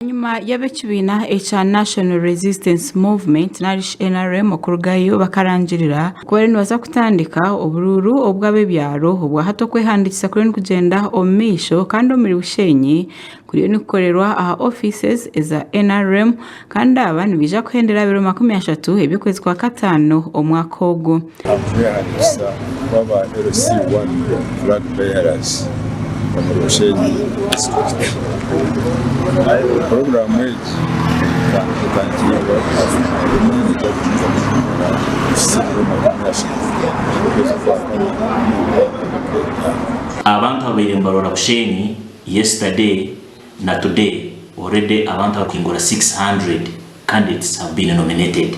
Bwanyima y'ab'ekibiina ekya National Resistance Movement narishi NRM okurugayo bakarangirira ku bariyo nibaza kutandika oburuuru obw'ab'ebyaro obwahati okwehandiikisa kuriyo nikugyenda omu maisho kandi omuri Bushenyi kuriyo nikukorerwa aha offices eza NRM kandi aba nibaija kuhendera aha biro 30 eby'okwezi kwa kataano omwaka ogu. Okwehandiikisa kw'aba LC1 Flag Bearers omuri Bushenyi disiturikiti. Puroguraamu egi etandikirwe erimu neija kugumizamu kumara ebiro 30 okwezi kwa kana omwaka ogw'etaano. Abantu ababaire nibarora Bushenyi yesterday na today already abantu abakwingura 600 candidates have been nominated.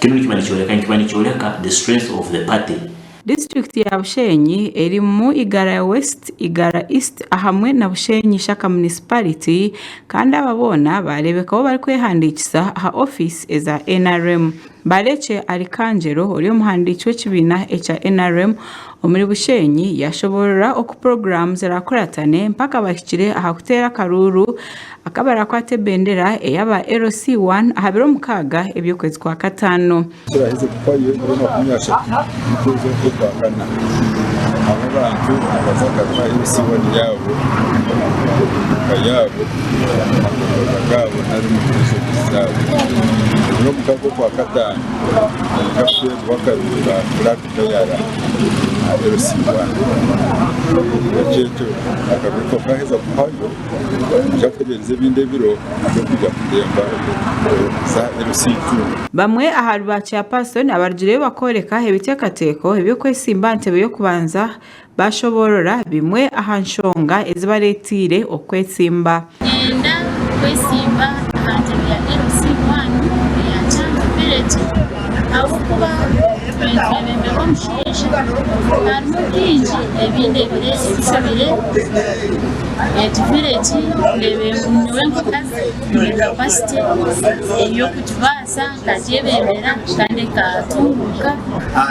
Kinu nikiba nikyoreka nikiba nikyoreka the strength of the party. Disiturikiti ya Bushenyi erimu Igara West, Igara East ahamwe na Bushenyi Ishaka Municipality kandi aba boona baareebekaho barikwehandiikisa aha ofiisi eza NRM. Barekye Arikangyero ori omuhandiiki w'ekibiina ekya NRM omuri Bushenyi yashoboorora oku puroguraamu zirakuratane mpaka bahikire aha kuteera akaruuru Akaba arakwata ebendera ey'aba LC1 aha biro mukaaga eby'okwezi kwa kataano. Kiraheze kuhwayo ebiro 30 by'okwezi oku okwa kana, aba abantu nibaza kugaruka LC1 yaabo omu mika yaabo, omu magombolola gaabo nari omu division zaabo. Ebiro mukaaga okwa kataano nihaija kuteerwa akaruru ka Flag Bearer aha LC1. Ekyo akaruru kaheza kuhwayo, Noija kutegyereza ebindi ebiro by'okwija kutemba za LC2. Bamwe ahari ba chairperson abarugireyo bakooreka ebiteekateeko eby'okwesimba aha ntebe y'okubanza baashoboorora bimwe aha nshonga ezibareeteire okwetsimba. Niinyenda kwesimba aha ntebe ya LC1 eya Kyanjo Village ahabw'okuba nitwebemberwa omushaija harimu bingi ebi ndebire ebishobire. Egi village ndeeba ngu nyowe nk'omukazi nyine capacity ey'okugibaasa nkagyebembera kandi ekatunguuka.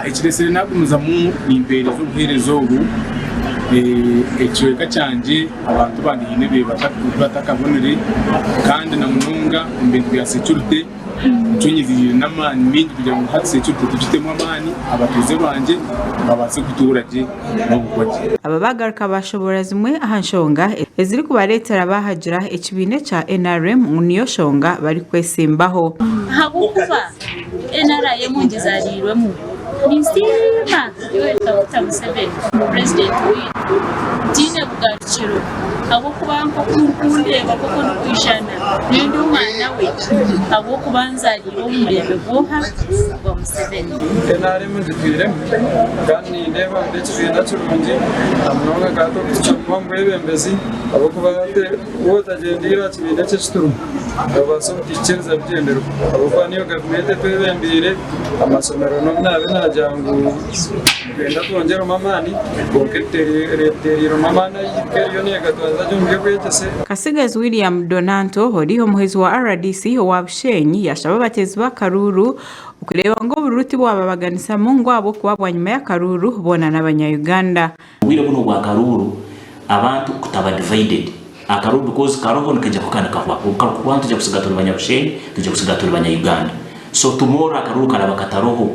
Ekiresire nagumizamu nimpereza obuhereza obu, ekicweka kyangye abantu bangye haine ebi batakabonire kandi na munonga omu bintu bya security. Nikyo nyiziriire n'amaani maingi kugira ngu hati security tugitemu amaani abatuuze bangye babaase kutuura gye n'okugwa gye. Aba baagaruka baashoboorora zimwe aha nshonga ezirikubareetera baahagira ekibiina ekya NRM ngu niyo nshonga barikwesimbaho. Ahabw'okuba NRM ngizariirwemu, ninsiima Yoweri Kaguta Museveni purezidenti waitu ntaine bugarukiro ahabw'okuba nk'oku murikundeeba nk'oku ndikwishana nyowe ndi omwana we ahabw'okuba nzariirwe omu murembe gw'oha? Gwa Museveni. NRM ngitwiremu kandi nindeeba ngu n'ekibiina kirungi na munonga nka hati obu tukirimu omu bwebembezi ahabw'okuba hati waaba otagyendeire aha kibiina eki ekiturimu noobaasa obutaikiriza bigyendererwa ahabw'okuba niyo gavumenti etwebembeire. Amasomero n'obu naabe naagira ngu nitwenda twongyeremu amaani kwonka etuteereiremu amaani ahika eriyo neegatwaza gye omu by'obwegyese. Kasigazi William Donanto ori omuhwezi wa rdc owa Bushenyi yashaba abateezi b'akaruuru okureeba ngu oburuuru tibwababaganisamu ngu ahabw'okuba bwanyima y'akaruuru boona n'abanya Uganda. Obwire bunu obw'akaruuru abantu kutaba divided. Akaruuru because karoho nikaija kuhika nikahwa. Obu karikuhwaho nitwija kusiga turi banyabushenyi, nitwija kusiga turi banya Uganda. So tomorrow akaruuru karaba kataroho,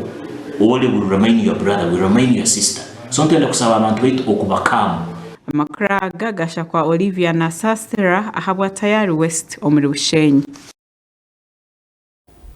all will remain your brother, will remain your sister. So nitwenda kusaba abantu baitu okuba calm. Amakuru aga gashakwa Olivia Nasasira ahabwa Tayari West omuri Bushenyi.